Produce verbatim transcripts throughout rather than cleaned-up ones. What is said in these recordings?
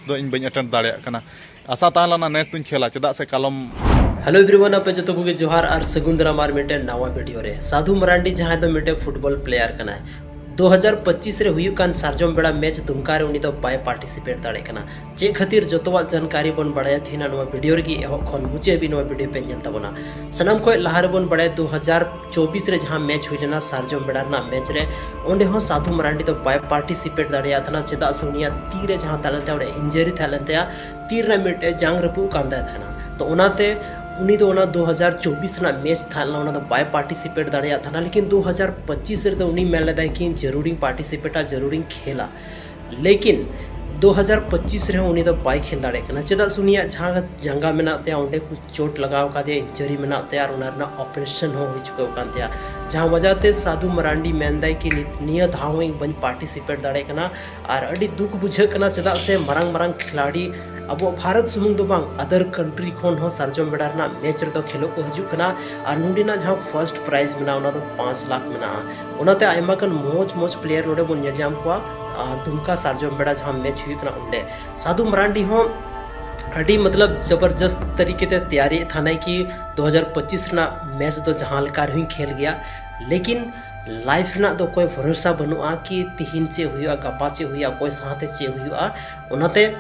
ᱫᱚ ᱤᱧ ᱵᱟᱹᱧ ᱮᱴᱮᱱᱰ ᱫᱟᱲᱮᱭᱟᱜ ᱠᱟᱱᱟ᱾ ᱟᱥᱟ ᱛᱟᱦᱮᱸ ᱞᱮᱱᱟ ᱱᱮᱥ ᱫᱚᱧ ᱠᱷᱮᱞᱟ, ᱪᱮᱫᱟᱜ ᱥᱮ ᱠᱟᱞᱚᱢ᱾ ᱦᱮᱞᱳ ᱮᱵᱷᱨᱤᱣᱟᱱ, ᱟᱯᱮ ᱡᱚᱛᱚ ᱠᱚᱜᱮ ᱡᱚᱦᱟᱨ ᱟᱨ ᱥᱟᱹᱜᱩᱱ ᱫᱟᱨᱟᱢ ᱟᱨ ᱢᱤᱫᱴᱮᱱ ᱱᱟᱣᱟ ᱵᱷᱤᱰᱤᱭᱳ ᱨᱮ᱾ ᱥᱟᱫᱷᱩ ᱢᱟᱨᱟᱱᱰᱤ, ᱡᱟᱦᱟᱸᱭ ᱫᱚ ᱢᱤᱫᱴᱮᱱ ᱯᱷᱩᱴᱵᱚᱞ ᱯᱞᱮᱭᱟᱨ ᱠᱟᱱᱟᱭ, ᱫᱩ ᱦᱟᱡᱟᱨ ᱯᱚᱸᱪᱤᱥ ᱨᱮ ᱦᱩᱭᱩᱜ ᱠᱟᱱ ᱥᱟᱨᱡᱚᱢ ᱵᱮᱲᱟ ᱢᱮᱪ ᱫᱩᱢᱠᱟ ᱨᱮ ᱩᱱᱤ ᱫᱚ ᱵᱟᱭ ᱯᱟᱨᱴᱤᱥᱤᱯᱮᱴ ᱫᱟᱲᱮᱭᱟᱜ ᱠᱟᱱᱟ᱾ ᱪᱮᱫ ᱠᱷᱟᱹᱛᱤᱨ, ᱡᱚᱛᱚᱣᱟᱜ ᱡᱟᱱᱠᱟᱨᱤ ᱵᱚᱱ ᱵᱟᱲᱟᱭᱟ ᱛᱮᱦᱮᱧ ᱱᱚᱣᱟ ᱵᱷᱤᱰᱤᱭᱳ ᱨᱮᱜᱮ᱾ ᱮᱦᱚᱵ ᱠᱷᱚᱱ ᱢᱩᱪᱟᱹᱫ ᱦᱟᱹᱵᱤᱡ ᱱᱚᱣᱟ ᱵᱷᱤᱰᱤᱭᱳ ᱯᱮ ᱧᱮᱞ ᱛᱟᱵᱚᱱᱟ᱾ ᱥᱟᱱᱟᱢ ᱠᱷᱚᱱ ᱞᱟᱦᱟ ᱨᱮᱵᱚᱱ ᱵᱟᱲᱟᱭᱟ, ᱫᱩ ᱦᱟᱡᱟᱨ ᱪᱚᱵᱵᱤᱥ ᱨᱮ ᱡᱟᱦᱟᱸ ᱢᱮᱪ ᱦᱩᱭ ᱞᱮᱱᱟ ᱥᱟᱨᱡᱚᱢ ᱵᱮᱲᱟ ᱨᱮᱱᱟᱜ ᱢᱮᱪ ᱨᱮ, ᱚᱸᱰᱮ ᱦᱚᱸ ᱥᱟᱫᱷᱩ ᱢᱟᱨᱟᱱᱰᱤ ᱫᱚ ᱵᱟᱭ ᱯᱟᱨᱴᱤᱥᱤᱯᱮᱴ ᱫᱟᱲᱮᱭᱟᱜ ᱛᱟᱦᱮᱱᱟ᱾ ᱪᱮᱫᱟᱜ ᱥᱮ ᱩᱱᱤᱭᱟᱜ ᱛᱤ ᱨᱮ ᱡᱟᱦᱟᱸ ᱛᱟᱦᱮᱸ ᱞᱮᱱ ᱛᱟᱭᱟ, ᱚᱸᱰᱮ ᱤᱱᱡᱟᱨᱤ ᱛᱟᱦᱮᱸ ᱞᱮᱱ ᱛᱟᱭᱟ, ᱛᱤ ᱨᱮᱱᱟᱜ ᱢᱤᱫᱴᱮᱡ ᱡᱟᱝ ᱨᱟᱹᱯᱩᱫ ᱠᱟᱱ ᱛᱟᱭ ᱛᱟᱦᱮᱱᱟ᱾ ᱛᱚ ᱚᱱᱟᱛᱮ ᱩᱱᱤ ᱫᱚ ᱚᱱᱟ ᱫᱩ ᱦᱟᱡᱟᱨ ᱪᱚᱵᱵᱤᱥ ᱨᱮᱱᱟᱜ ᱢᱮᱪ ᱛᱟᱦᱮᱸ ᱞᱮᱱᱟ, ᱚᱱᱟ ᱫᱚ ᱵᱟᱭ ᱯᱟᱨᱴᱤᱥᱤᱯᱮᱴ ᱫᱟᱲᱮᱭᱟᱜ ᱛᱟᱦᱮᱱᱟ᱾ ᱞᱮᱠᱤᱱ ᱫᱩ ᱦᱟᱡᱟᱨ ᱯᱚᱸᱪᱤᱥ ᱨᱮᱫᱚ ᱩᱱᱤ ᱢᱮᱱ ᱞᱮᱫᱟᱭ ᱠᱤ ᱡᱟᱹᱨᱩᱲᱤᱧ ᱯᱟᱨᱴᱤᱥᱤᱯᱮᱴᱟ, ᱡᱟᱹᱨᱩᱲᱤᱧ ᱠᱷᱮᱞᱟ᱾ ᱞᱮᱠᱤᱱ ᱫᱩ ᱦᱟᱡᱟᱨ ᱯᱚᱸᱪᱤᱥ ᱨᱮᱦᱚᱸ ᱩᱱᱤ ᱫᱚ ᱵᱟᱭ ᱠᱷᱮᱞ ᱫᱟᱲᱮᱭᱟᱜ ᱠᱟᱱᱟ᱾ ᱪᱮᱫᱟᱜ ᱥᱮ ᱩᱱᱤᱭᱟᱜ ᱡᱟᱦᱟᱸ ᱡᱟᱸᱜᱟ ᱢᱮᱱᱟᱜ ᱛᱟᱭᱟ, ᱚᱸᱰᱮ ᱠᱚ ᱪᱳᱴ ᱞᱟᱜᱟᱣ ᱠᱟᱫᱮᱭᱟ, ᱤᱱᱡᱟᱨᱤ ᱢᱮᱱᱟᱜ ᱛᱟᱭᱟ ᱟᱨ ᱚᱱᱟ ᱨᱮᱱᱟᱜ ᱚᱯᱟᱨᱮᱥᱚᱱ ᱦᱚᱸ ᱦᱩᱭ ᱪᱩᱠᱟᱹᱣ ᱟᱠᱟᱱ ᱛᱟᱭᱟ᱾ ᱡᱟᱦᱟᱸ ᱣᱟᱡᱟ ᱛᱮ ᱥᱟᱫᱷᱩ ᱢᱟᱨᱟᱱᱰᱤ ᱢᱮᱱᱫᱟᱭ ᱠᱤ ᱱᱤᱛ, ᱱᱤᱭᱟᱹ ᱫᱷᱟᱣ ᱦᱚᱸ ᱤᱧ ᱵᱟᱹᱧ ᱯᱟᱨᱴᱤᱥᱤᱯᱮᱴ ᱫᱟᱲᱮᱭᱟᱜ ᱠᱟᱱᱟ᱾ ᱟᱨ ᱟᱹᱰᱤ ᱫᱩᱠ ᱵᱩᱡᱷᱟᱹᱜ ᱠᱟᱱᱟ, ᱪᱮᱫᱟᱜ ᱥᱮ ᱢᱟᱨᱟᱝ ᱢᱟᱨᱟᱝ ᱠᱷᱤᱞᱟᱲᱤ ᱟᱵᱚ ᱵᱷᱟᱨᱚᱛ ᱥᱩᱢᱩᱝ ᱫᱚ ᱵᱟᱝ, ᱟᱫᱟᱨ ᱠᱟᱱᱴᱨᱤ ᱠᱷᱚᱱ ᱦᱚᱸ ᱥᱟᱨᱡᱚᱢ ᱵᱮᱲᱟ ᱨᱮᱱᱟᱜ ᱢᱮᱪ ᱨᱮᱫᱚ ᱠᱷᱮᱞᱳᱜ ᱠᱚ ᱦᱤᱡᱩᱜ ᱠᱟᱱᱟ᱾ ᱟᱨ ᱱᱚᱸᱰᱮᱱᱟᱜ ᱡᱟᱦᱟᱸ ᱯᱷᱟᱨᱥᱴ ᱯᱨᱟᱭᱤᱡᱽ ᱢᱮᱱᱟᱜᱼᱟ, ᱚᱱᱟ ᱫᱚ ᱯᱟᱸᱪ ᱞᱟᱠᱷ ᱢᱮᱱᱟᱜᱼᱟ᱾ ᱚᱱᱟᱛᱮ ᱟᱭᱢᱟ ᱜᱟᱱ ᱢᱚᱡᱽ ᱢᱚᱡᱽ ᱯᱞᱮᱭᱟᱨ ᱱᱚᱸᱰᱮ ᱵᱚᱱ ᱧᱮᱞ ᱧᱟᱢ ᱠᱚᱣᱟ᱾ ᱟᱨ ᱫᱩᱢᱠᱟ ᱥᱟᱨᱡᱚᱢ ᱵᱮᱲᱟ ᱡᱟᱦᱟᱸ ᱢᱮᱪ ᱦᱩᱭᱩᱜ ᱠᱟᱱᱟ, ᱚᱸᱰᱮ ᱥᱟᱫᱷᱩ ᱢᱟᱨᱟᱱᱰᱤ ᱦᱚᱸ ᱟᱹᱰᱤ, ᱢᱚᱛᱞᱚᱵ, ᱡᱚᱵᱚᱨᱡᱚᱥᱛ ᱛᱟᱹᱨᱤᱠᱮ ᱛᱮ ᱛᱮᱭᱟᱨᱤᱭᱮᱫ ᱛᱟᱦᱮᱱᱟᱭ ᱠᱤ ᱫᱩ ᱦᱟᱡᱟᱨ ᱯᱚᱸᱪᱤᱥ ᱨᱮᱱᱟᱜ ᱢᱮᱪ ᱫᱚ ᱡᱟᱦᱟᱸ ᱞᱮᱠᱟ ᱨᱮᱦᱚᱸᱧ ᱠᱷᱮᱞ ᱜᱮᱭᱟ᱾ ᱞᱮᱠᱤᱱ ᱞᱟᱭᱤᱯᱷ ᱨᱮᱱᱟᱜ ᱫᱚ ᱚᱠᱚᱭ ᱵᱷᱚᱨᱚᱥᱟ ᱵᱟᱹᱱᱩᱜᱼᱟ ᱠᱤ ᱛᱤᱦᱤᱧ ᱪᱮᱫ ᱦᱩᱭᱩᱜᱼᱟ, ᱜᱟᱯᱟ ᱪᱮᱫ ᱦᱩᱭᱩᱜᱼᱟ, ᱚᱠᱚᱭ ᱥᱟᱶᱛᱮ ᱪᱮᱫ ᱦᱩᱭᱩᱜᱼᱟ᱾ ᱚᱱᱟᱛᱮ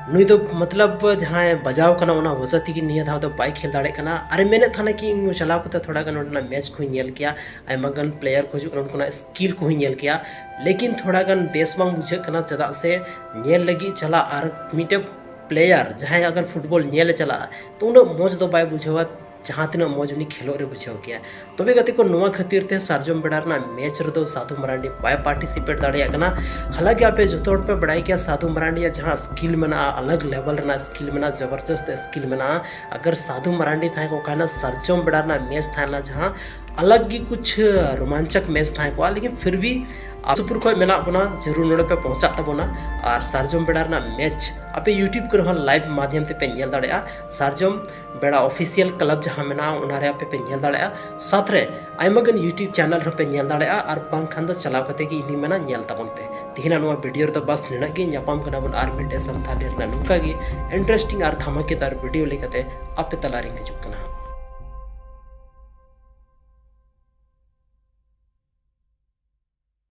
ᱱᱩᱭ ᱫᱚ, ᱢᱚᱛᱞᱚᱵ, ᱡᱟᱦᱟᱸᱭ ᱵᱟᱡᱟᱣ ᱠᱟᱱᱟ, ᱚᱱᱟ ᱣᱟᱡᱟ ᱛᱮᱜᱮ ᱱᱤᱭᱟᱹ ᱫᱷᱟᱣ ᱫᱚ ᱵᱟᱭ ᱠᱷᱮᱞ ᱫᱟᱲᱮᱭᱟᱜ ᱠᱟᱱᱟ᱾ ᱟᱨᱮ ᱢᱮᱱᱮᱫ ᱛᱟᱦᱮᱱᱟ ᱠᱤ ᱤᱧ ᱪᱟᱞᱟᱣ ᱠᱟᱛᱮ ᱛᱷᱚᱲᱟ ᱜᱟᱱ ᱱᱚᱸᱰᱮᱱᱟᱜ ᱢᱮᱪ ᱠᱚᱧ ᱧᱮᱞ ᱠᱮᱭᱟ, ᱟᱭᱢᱟ ᱜᱟᱱ ᱯᱞᱮᱭᱟᱨ ᱠᱚ ᱦᱤᱡᱩᱜ ᱠᱟᱱᱟ, ᱩᱱᱠᱩᱱᱟᱜ ᱥᱠᱤᱞ ᱠᱚᱦᱚᱸᱧ ᱧᱮᱞ ᱠᱮᱭᱟ᱾ ᱞᱮᱠᱤᱱ ᱛᱷᱚᱲᱟ ᱜᱟᱱ ᱵᱮᱥ ᱵᱟᱝ ᱵᱩᱡᱷᱟᱹᱜ ᱠᱟᱱᱟ, ᱪᱮᱫᱟᱜ ᱥᱮ ᱧᱮᱞ ᱞᱟᱹᱜᱤᱫ ᱪᱟᱞᱟᱜ ᱟᱨ ᱢᱤᱫᱴᱮᱱ ᱯᱞᱮᱭᱟᱨ ᱡᱟᱦᱟᱸᱭ ᱟᱜᱟᱨ ᱯᱷᱩᱴᱵᱚᱞ ᱧᱮᱞᱮ ᱪᱟᱞᱟᱜᱼᱟ, ᱛᱚ ᱩᱱᱟᱹᱜ ᱢᱚᱡᱽ ᱫᱚ ᱵᱟᱭ ᱵᱩᱡᱷᱟᱹᱣᱟ᱾ ᱡᱟᱦᱟᱸ ᱛᱤᱱᱟᱹᱜ ᱢᱚᱡᱽ ᱩᱱᱤ ᱠᱷᱮᱞᱳᱜ ᱨᱮ ᱵᱩᱡᱷᱟᱹᱣ ᱠᱮᱭᱟ᱾ ᱛᱚᱵᱮ ᱜᱟᱛᱮ ᱠᱚ, ᱱᱚᱣᱟ ᱠᱷᱟᱹᱛᱤᱨ ᱛᱮ ᱥᱟᱨᱡᱚᱢ ᱵᱮᱲᱟ ᱨᱮᱱᱟᱜ ᱢᱮᱪ ᱨᱮᱫᱚ ᱥᱟᱫᱷᱩ ᱢᱟᱨᱟᱱᱰᱤ ᱵᱟᱭ ᱯᱟᱨᱴᱤᱥᱤᱯᱮᱴ ᱫᱟᱲᱮᱭᱟᱜ ᱠᱟᱱᱟ᱾ ᱦᱟᱞᱟᱝᱠᱤ ᱟᱯᱮ ᱡᱚᱛᱚ ᱦᱚᱲ ᱯᱮ ᱵᱟᱲᱟᱭ ᱜᱮᱭᱟ ᱥᱟᱫᱷᱩ ᱢᱟᱨᱟᱱᱰᱤᱭᱟᱜ ᱡᱟᱦᱟᱸ ᱥᱠᱤᱞ ᱢᱮᱱᱟᱜᱼᱟ, ᱟᱞᱟᱜᱽ ᱞᱮᱵᱮᱞ ᱨᱮᱱᱟᱜ ᱥᱠᱤᱞ ᱢᱮᱱᱟᱜᱼᱟ, ᱡᱚᱵᱚᱨᱡᱚᱥᱛ ᱥᱠᱤᱞ ᱢᱮᱱᱟᱜᱼᱟ᱾ ᱟᱜᱟᱨ ᱥᱟᱫᱷᱩ ᱢᱟᱨᱟᱱᱰᱤ ᱛᱟᱦᱮᱸ ᱠᱚᱜ ᱠᱷᱟᱱ, ᱥᱟᱨᱡᱚᱢ ᱵᱮᱲᱟ ᱨᱮᱱᱟᱜ ᱢᱮᱪ ᱛᱟᱦᱮᱸ ᱞᱮᱱᱟ, ᱡᱟᱦᱟᱸ ᱟᱞᱟᱜᱽ ᱜᱮ ᱠᱩᱪ ᱨᱳᱢᱟᱱᱪᱚᱠ ᱢᱮᱪ ᱛᱟᱦᱮᱸ ᱠᱚᱜᱼᱟ, ᱞᱮᱠᱤᱱ ᱯᱷᱤᱨ ᱵᱷᱤ ᱟᱯ ᱥᱩᱯᱩᱨ ᱠᱷᱚᱱ ᱢᱮᱱᱟᱜ ᱵᱚᱱᱟ, ᱡᱟᱹᱨᱩᱲ ᱱᱚᱰᱮ ᱯᱮ ᱯᱚᱦᱚᱸᱪᱟᱜ ᱛᱟᱵᱚᱱᱟ᱾ ᱟᱨ ᱥᱟᱨᱡᱚᱢ ᱵᱮᱲᱟ ᱨᱮᱱᱟᱜ ᱢᱮᱪ ᱟᱯᱮ YouTube ᱠᱚᱨᱮ ᱦᱚᱸ ᱞᱟᱭᱤᱵᱷ ᱢᱟᱫᱷᱭᱚᱢ ᱛᱮᱯᱮ ᱧᱮᱞ ᱫᱟᱲᱮᱭᱟᱜᱼᱟ᱾ ᱥᱟᱨᱡᱚᱢ ᱵᱮᱲᱟ ᱚᱯᱷᱤᱥᱤᱭᱟᱞ ᱠᱞᱟᱵᱽ ᱡᱟᱦᱟᱸ ᱢᱮᱱᱟᱜᱼᱟ, ᱚᱱᱟ ᱨᱮ ᱟᱯᱮ ᱯᱮ ᱧᱮᱞ ᱫᱟᱲᱮᱭᱟᱜᱼᱟ᱾ ᱥᱟᱛ ᱨᱮ ᱟᱭᱢᱟ ᱜᱟᱱ YouTube ᱪᱮᱱᱮᱞ ᱨᱮᱦᱚᱸ ᱯᱮ ᱧᱮᱞ ᱫᱟᱲᱮᱭᱟᱜᱼᱟ, ᱟᱨ ᱵᱟᱝᱠᱷᱟᱱ ᱫᱚ ᱪᱟᱞᱟᱣ ᱠᱟᱛᱮ ᱜᱮ ᱤᱧ ᱫᱩᱧ ᱢᱮᱱᱟ ᱧᱮᱞ ᱛᱟᱵᱚᱱ ᱯᱮ᱾ ᱛᱮᱦᱮᱧᱟᱜ ᱱᱚᱣᱟ video ᱨᱮᱫᱚ ᱵᱟᱥ ᱱᱤᱱᱟᱹᱜ ᱜᱮ᱾ ᱧᱟᱯᱟᱢ ᱠᱟᱱᱟ ᱵᱚᱱ ᱟᱨ ᱢᱤᱫᱴᱮᱡ ᱥᱟᱱᱛᱷᱟᱞᱤ ᱨᱮᱱᱟᱜ ᱱᱚᱝᱠᱟ ᱜᱮ interesting ᱟᱨ ᱫᱷᱟᱢᱟᱠᱮᱫᱟᱨ video ᱞᱮᱠᱟᱛᱮ ᱟᱯᱮ ᱛᱟᱞᱟᱨᱤᱧ ᱦᱤᱡᱩᱜ ᱠᱟᱱᱟ ᱦᱟᱸᱜ᱾